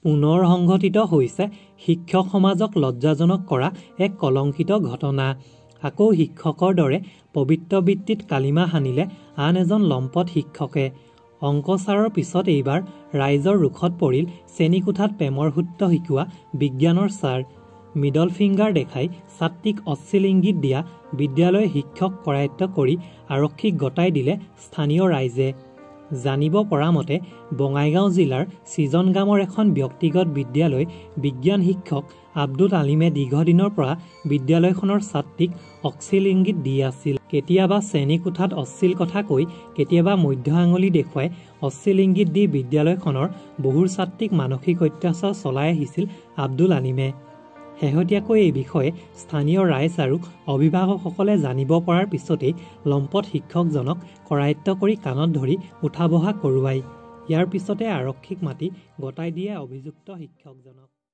পুনৰ সংঘটিত হৈছে শিক্ষক সমাজক লজ্জাজনক কৰা এক কলংকিত ঘটনা। আকৌ শিক্ষকৰ দৰে পবিত্ৰ বৃত্তিত কালিমা সানিলে আন এজন লম্পট শিক্ষকে। অংক ছাৰৰ পিছত এইবাৰ ৰাইজৰ ৰোষত পৰিল শ্ৰেণীকোঠাত প্ৰেমৰ সূত্ৰ শিকোৱা বিজ্ঞানৰ ছাৰ। মিডল ফিংগাৰ দেখাই ছাত্ৰীক অশ্লীল ইংগিত দিয়া বিদ্যালয়ৰ শিক্ষক কৰায়ত্ব কৰি আৰক্ষীক গতাই দিলে স্থানীয় ৰাইজে। জানিব পৰা মতে বঙাইগাঁও জিলাৰ সৃজনগামৰ এখন ব্যক্তিগত বিদ্যালয় বিজ্ঞান শিক্ষক আব্দুল আলিমে দীৰ্ঘদিনৰ পৰা বিদ্যালয়খনৰ ছাত্ৰীক অশ্লীল ইংগিত দি আছিল। কেতিয়াবা শ্ৰেণীকোঠাত অশ্লীল কথা কৈ, কেতিয়াবা মধ্য আঙুলি দেখুৱাই অশ্লীল ইংগিত দি বিদ্যালয়খনৰ বহু ছাত্ৰীক মানসিক অত্যাচাৰ চলাই আহিছিল আব্দুল আলিমে। শেহতীয়াকৈ এই বিষয়ে স্থানীয় ৰাইজ আৰু অভিভাৱকসকলে জানিব পৰাৰ পিছতেই লম্পট শিক্ষকজনক কৰায়ত্ব কৰি কাণত ধৰি উঠা বহা কৰোৱায়। ইয়াৰ পিছতে আৰক্ষীক মাতি গতাই দিয়ে অভিযুক্ত শিক্ষকজনক।